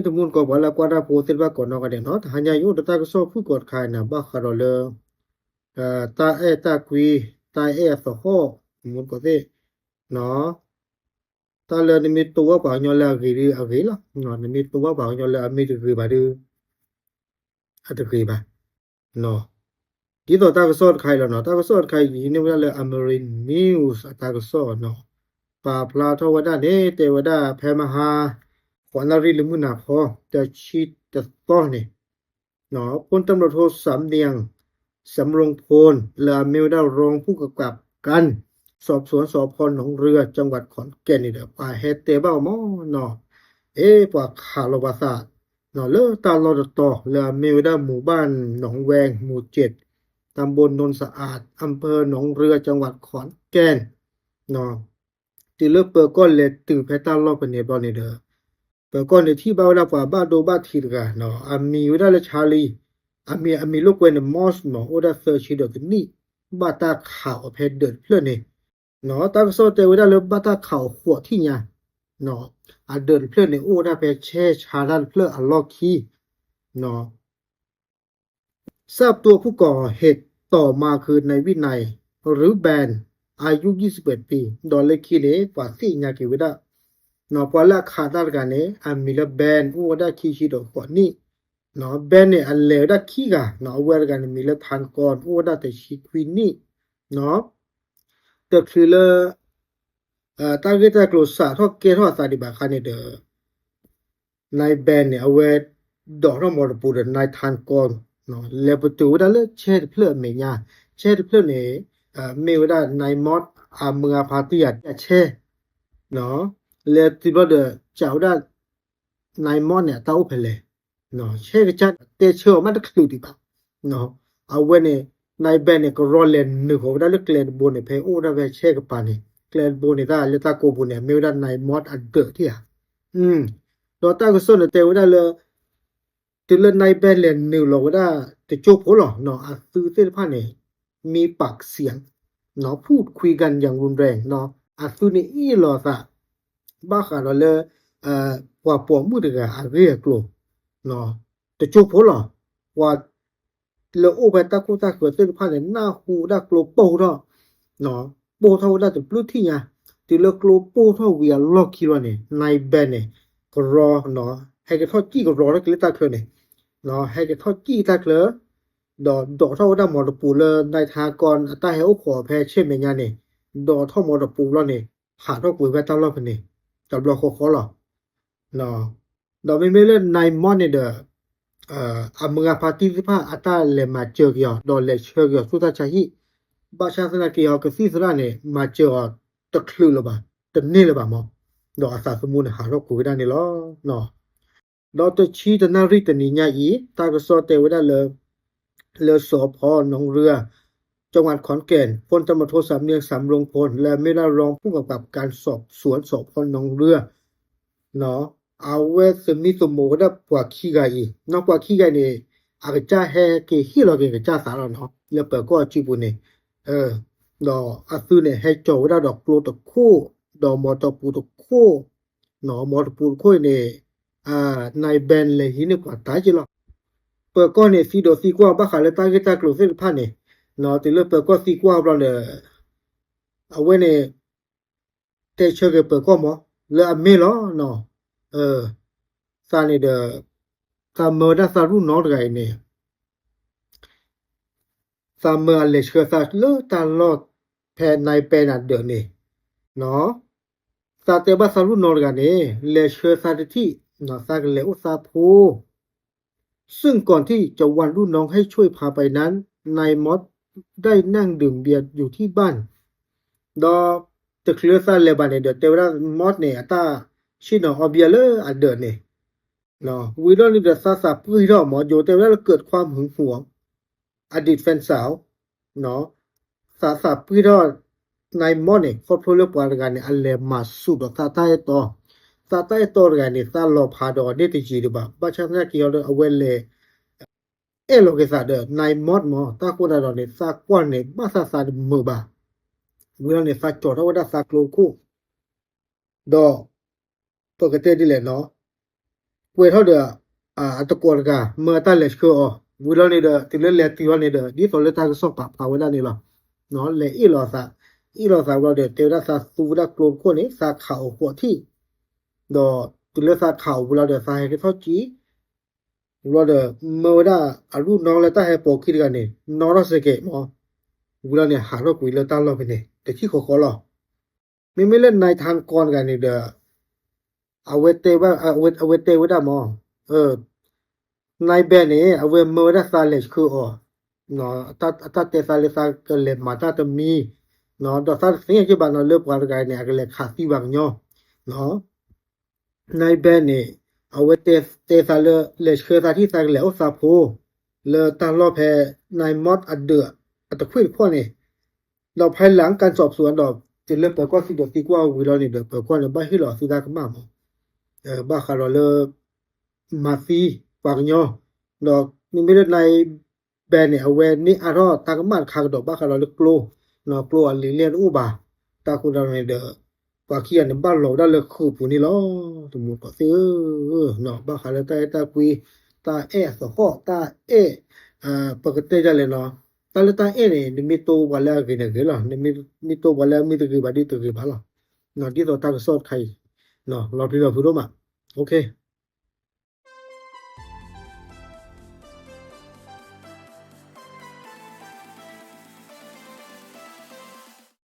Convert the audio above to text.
တမူတကိးပှၤလၢကွၢ်တၢ်ဖိသ့ၣ်တဖၣ်ကိးနီၢ်ဂၤဒဲးနီၤ, တဟါညါယအိၣ်ဒီးတၢ်ကစီၣ်ဖုၣ်ကိာ်တခါအံၤန့ၣ် ဘၣ်ဃးဒီးလၢ တၢ်အဲၣ်တၢ်ကွံ, တၢ်အဲၣ်အသဟီၣ်, တမူတကိးသ့ၣ်, တၢ်လၢနမ့ၢ်တိဝဲပှၤကညီလၢအဂ့ၤဒီးအဂ့ၤလီၤ, နမ့ၢ်တိဝဲပှၤကညီလၢအမ့ၢ်တဂ့ၤဘၣ်ဒီး အတဂ့ၤဘၣ်. ဒ်သိးတၢ်ကစီၣ်တခါအံၤလီၤနီၤ, တၢ်ကစီၣ်တခါအံၤ ယဟံးန့ၢ်ဝဲဒၣ်လၢ Amarin News အတၢ်ကစီၣ်နီၤ, ပာ်ဖျါထီၣ်ဝဲဒၣ်န့ၣ် တဲဝဲဒၣ်ဖဲမဟါ ဃိးနၣ်ရံၣ်လၢမုၢ်နၤခီ တဆံတသီန့ၣ် พลตำรวจโทสำเนียง สำโรงโพน လၢအမ့ၢ်ဝဲဒၣ် รองผู้กำกับการสอบสวน สภ.หนองเรือ จังหวัดขอนแก่น န့ၣ်ဒီး ပှၤဟဲတဲဘၣ်အီၤမ့ၢ်နီၤ, အ့ ပှၤခးလီၤပှၤသး လၢတၢ်လီၢ်တတီၤ လၢအမ့ၢ်ဝဲဒၣ် หมู่บ้านหนองแวง หมู่เจ็ด ตำบลโนนสะอาด อำเภอหนองเรือ จังหวัดขอนแก่น တုၤလၢပၢၤကီၢ်လဲၤတုၤဖဲတၢ်လီၢ်ဖဲန့ၣ်ဘျီန့ၣ်ဒီး ပၢၤကီၢ်န့ၣ်ထံၣ်ဘၣ်ဝဲဒၣ်ပှၤဘၣ်ဒိဘၣ်ထံးတဂၤနီၤ, အမံၤဝဲဒၣ်လၢ Charlie, အမံၤ အမံၤလိာ်ကွဲန့ၣ် Moss မ့ၢ် အိၣ်ဒၣ်သၢဆံဒီးတနံၣ်, ဘၣ်တၢ်ခးအီၤဖဲဒၢးတဖျၢၣ်န့ၣ်နီၤ, တၢ်ကစီၣ်တဲဝဲဒၣ်လၢဘၣ်တၢ်ခးအီၤဃိးထံၣ်ညါ, အဒၢးတဖျၢၣ်န့ၣ် အိၣ်ဝဲဒၣ်ဖဲဆဲဆါတၢ်တဖျၢၣ်အလီၢ်ခံနီၤ ทราบตัวผู้ก่อเหตุต่อมาคือนายวินัย หรือแบน อายุยี่สิบเอ็ดปี ဒီးလၢခံန့ၣ် ပှၤသ့ၣ်ညါက့ၤဝဲဒၣ် ပှၤလၢအခးတၢ်တဂၤန့ၣ် အမံၤလၢ Ben အိၣ်ဝဲဒၣ်ခံဆံဒီးဃိးနံၣ်, Ben န့ၣ် အလဲၤဝဲဒၣ်ခံဂၤ, အဝဲတဂၤန့ၣ်မံၤလၢ Than Kon အိၣ်ဝဲဒၣ်တဆံခွံနံၣ်, တချုးလၢ တၢ်ဂ့ၢ်တၢ်ကျိၤစးထီၣ်ကဲထီၣ်အသးဒံးဘၣ်အခါန့ၣ်ဒီး နၢၢ် Ben န့ၣ် အဝဲဒိးထီၣ်မီတပူၤဒီး နၢၢ် Than Kon လဲၤပတုာ်ဝဲဒၣ်လၢဆဲတဖျၢၣ်အမဲာ်ညါ, ဆဲတဖျၢၣ်န့ၣ် မ့ၢ်ဝဲဒၣ် နၢၢ် Moss အမုၢ်အဖါတံၢ်အဆဲ, လဲၤတုၤဘျီဒီး စံးဝဲဒၣ် နၢၢ် Moss န့ၣ် အတၢ်အိၣ်ဖဲလဲၣ်, ဆဲကစၢ်တဲဆၢအီၤမးတချုးဒံးဘၣ်, အဝဲန့ၣ် နၢၢ် Ben န့ၣ် ကရီလဲၤနုာ်ဃီၤဝဲဒၣ်လၢကျဲတဘိန့ၣ် ဖဲအိၣ်ဝဲဒၣ်ဖဲဆဲကပၤန့ၣ်, ကျဲတဘိန့ၣ် တၢ်လၢတၢ်ကိးပူၤန့ၣ် အမ့ၢ်ဝဲဒၣ် နၢၢ် Moss အဒၢးထံၣ်ဧါ, ဒီးတၢ်ကစီၣ်န့ၣ်တဲဝဲဒၣ်လၢ တုၤလၢ နၢၢ် Ben လဲၤနုာ်လီၤဝဲဒၣ်တကၠိဖိလီၤ, အသုးသ့ၣ်တဖၣ်န့ၣ် မ့ၢ်ပာ်ကစံး พูดคุยกันอย่างรุนแรง အသုးန့ၣ်အ့ၣ်လိာ်သး ဘၣ်ဃးဒီးလၢ ပှၤပိာ်မုၣ်တဂၤအဂ့ၢ်အကျိၤ တကၠိဖိလီၤ, ပှၤလၢအိၣ်ဖဲတၢ်ခိၣ်တၢ်ဃၢၤသ့ၣ်တဖၣ်န့ၣ် နၢ်ဟူဝဲဒၣ်ကျိပိၢ်ထီၣ် ပိၢ်ထီၣ်ဝဲဒၣ်တဘျုးထံၣ်ညါ, တုၤလၢကျိပိၢ်ထီၣ်ဝံၤအလီၢ်ခံလီၤန့ၣ် နၢၢ် Ben န့ၣ် ကရီ ဟဲကထီၣ်စံၣ်ကရီထီၣ်က့ၤလၢတၢ်ချၢန့ၣ်, ဟဲကထီၣ်စံၣ်တၢ်ချၢ ဒီးဒိးထီၣ်ဝဲဒၣ်မီတပူၤလၢ နၢၢ် Than Kon အတၢ်ဟဲအိၣ်ခိးဖဲဆဲမဲာ်ညါန့ၣ်, ဒိးထီၣ်မီတပူၤလီၤန့ၣ် ဟးထီၣ်ကွံာ်ဖဲတၢ်လီၢ်ဖဲန့ၣ် တဘျီဃီဃီလီၤ. ဒီးမ့မ့ၢ်လၢ နၢၢ် Moss န့ၣ်ဒီး အမုၢ်ဂၤဖါတံၢ်သ့ၣ်တဖၣ်အတၢ်လဲၤမၤစၢၤက့ၤအီၤ ဒီးလဲၤဆှၢက့ၤအီၤဆူတၢ်ဆါဟံၣ်, ဘၣ်ဆၣ်သနာ်က့အီၤ ကသံၣ်သရၣ်န့ၣ် မၤစၢၤအီၤတချုးလၢၤဘၣ်, တန့ၢ်လၢၤဘၣ်မး, ဒီးအသးသမူန့ၣ်ဟးထီၣ်ကွံာ်ဝဲဒၣ်န့ၣ်လီၤ. ဒီးတဆံတနၣ်ရံၣ်တနံၤညါအံၤ တၢ်ကစီၣ်တဲဝဲဒၣ်လၢ လၢ สภ.หนองเรือ จังหวัดขอนแก่น พลตำรวจโทสำเนียง สำโรงโพน လၢအမ့ၢ်ဝဲဒၣ် รองผู้กำกับการสอบสวน สภ.หนองเรือ အဝဲသမံသမိးဝဲဒၣ်ပှၤခံဂၤအံၤ, ပှၤခံဂၤန့ၣ် အကစၢ်ဟဲက့ၤဟ့ၣ်လီၤက့ၤကစၢ်သးလီၤနီၤ လၢပၢၤကီၢ်အစုပူၤန့ၣ်, ဒီးအသုးန့ၣ် ဟဲကၠီၤဝဲဒၣ်ဒီးကျိတခိၣ်, ဒီးမီတပူၤတခိၣ်, မီတပူၤတခိၣ်အံၤန့ၣ် နၢၢ် Ben လဲၤဟံးန့ၢ်ပှၤတၢ်က့ၤလီၤ. ပၢၤကီၢ်န့ၣ် သံဒီးသံကွၢ်ဘၣ်ဃးလၢတၢ်ဂ့ၢ်တၢ်ကျိၤသ့ၣ်တဖၣ်န့ၣ်, တုၤလၢပၢၤကီၢ်သံကွၢ်ဘျီဒီး အဝဲန့ၣ် တဲဆၢက့ၤပၢၤကီၢ်မး လၢအမ့ၢ်လီၤ. သးန့ၣ်ဒီး သးမၢဝဲဒၣ်သးရူၢ်နီတဂၤအံၤန့ၣ် သးမၢအလဲၤဆှၢသးလၢတၢ်လီၢ်ဖဲ နၢၢ် Ben အဒၢးန့ၣ်, သးတဲဘၣ်သးရူၢ်နီတဂၤန့ၣ် လဲၤဆှၢသးတထံၣ်, သးကလဲၤအိၣ်သးဖိ ซึ่งก่อนที่จะวันรุ่นน้องให้ช่วยพาไปนั้น นายมอสได้นั่งดื่มเบียร์อยู่ที่บ้าน ဒီးတချုးလၢသးလဲၤဘၣ်န့ၣ်ဒီး တဲဝဲဒၣ် Moss န့ၣ် အတၢ်ဆ့ၣ်နီၤအီဘံယၢလၢအဒၢးန့ၣ်, ဝံၤဒီးန့ၣ်ဒီးသးသးပှ့ၤထီၣ်မး ယိၤတဲဝဲဒၣ်လၢ เกิดความหึงหวง อดีตแฟนสาว သးသးပှ့ၤထီၣ် နၢၢ် Moss န့ၣ် ခီဖျိလၢပှၤတဂၤန့ၣ် အလဲၤမၤဆူၣ်ဒီးသးတၢ်အဲၣ်တီ, သးတၢ်အဲၣ်တီတဂၤန့ၣ် သးလီၤဖးဒီးအီၤန့ၣ်တယံာ်ဒံးဘၣ်, ဘၣ်ဆၣ်သနာ်က့အီၤဒီး အဝဲလဲၤ အဲၣ်လီၤက့ၤသးဒီး နၢၢ် Moss မး, တၢ်ဃိသတးဒီးန့ၣ် သးကွၢ်န့ၣ် ဘၣ်သးသးတမုာ်ဘၣ်, ဝံၤဒီးန့ၣ် သးကၠီၤထီၣ်ဝဲဒၣ်သးကျိတခိၣ်, ဒီး ပကတဲဒ်လဲၣ်နီၤ, ကွဲးထီၣ်ဒီး အတကိးတဂၤ မၢတၢ်လဲၤဆှၢအီၤ ဝံၤလီၤန့ၣ်ဒီး တုၤလၢလဲၤတုၤလီၤန့ၣ်ဒီး ဒ်သိးလၢတၢ်ကစီၣ်ပာ်ဖျါဝဲဒၣ်န့ၣ်လီၤ. လဲၤအ့ၣ်လိာ်သး, အ့ၣ်လိာ်သးဝံၤလီၤဒီး တဲဝဲဒၣ်သးသူဝဲဒၣ်ကျိတခိၣ်န့ၣ် သးခးအီၤဃိးထံၣ်, ဒီးတုၤလၢသးခးအီၤဝံၤလီၤဒီး သးဟဲက့ၤထီၣ်ကံ ဝံၤလီၤဒီး မၢဝဲဒၣ်အရူၣ်နီၣ်လၢတၢ်ဟဲပိာ်ခံတဂၤန့ၣ် နီၣ်ထီၣ်စဲးကဲးမး, ဝံၤလီၤန့ၣ် ဟးထီၣ်ကွံာ်လၢတၢ်လီၢ်ဖဲန့ၣ် တထံၣ်ဃီဃီလီၤ. မ့မ့ၢ်လၢ နၢၤထၢၣ်ကီၢ် တဂၤန့ၣ်ဒီး အဝဲတဲဝဲ, အဝဲတဲဝဲဒၣ်မး, နၢၤဘဲန့ၣ် အဝဲမၢဝဲဒၣ်သးလဲၤဆှၢအီၤ, အတၢ်တဲသးလၢသးကလဲၤမၤတၢ်တမံၤ, ဒီးသးတသ့ၣ်ညါက့ၤဘၣ်နီၤ လၢပှၤတဂၤန့ၣ် အကလဲၤခးသံပှၤကညီ နၢၤဘဲန့ၣ် အဝဲတဲသးလၢ လဲၤဆှၢသးထံၣ်သးကလဲၤအိၣ်သးဖိ လၢတၢ်လီၢ်ဖဲ နၢၤမီၣ်အဒၢး အတခွ့ၣ်တခီၣ်န့ၣ်, ဒီးဖဲလၢကၠီၣ်ပသူးဒီး တုၤလၢပၢၤကီၢ်သံဒီးသံကွၢ်ဝံၤလီၤန့ၣ်ဒီး ပၢၤကီၢ်န့ၣ် ဘၣ်ဟ့ၣ်လီၤသုတၢ်ကမၣ်မး, ဘၣ်ဃးဒီးလၢ မၤသံပှၤကညီ, ဒီးမ့မ့ၢ်လၢ နၢၤဘဲန့ၣ် အဝဲန့ၢ်အါထီၣ်တၢ်ကမၣ်တခါကဒီး ဘၣ်ဃးဒီးလၢကျိ, ကျိအလံာ်လဲၢ်တအိၣ်ဘၣ်, တၢ်ဃိဒ်န့ၣ်ဒီး ပှၤခံဂၤန့ၣ် ဘၣ်လီၤဝဲဒၣ်လၢဃုာ်ပူၤန့ၣ်လီၤ. တမူတကိးသ့ၣ်ဧၢ, ဘၣ်ဃးလၢတၢ်အဲၣ်တၢ်ကွံ, တၢ်အဲၣ်အသဟီၣ်, တၢ်အဲၣ်, ပကတဲဒ်လဲၣ်နီၤ, တၢ်လၢတၢ်အဲၣ်န့ၣ် နမ့ၢ်တိပှၤလၢအဂ့ၤန့ၣ်ဂ့ၤလီၤ, နမ့ၢ်တိပှၤလၢအမ့ၢ်တဂ့ၤဘၣ်ဒီးတဂ့ၤဘၣ်လီၤ. ဒ်သိးတၢ်ကစီၣ်တခါအံၤ လီၤပျံၤလီၤဖုးဒိၣ်မး, OK.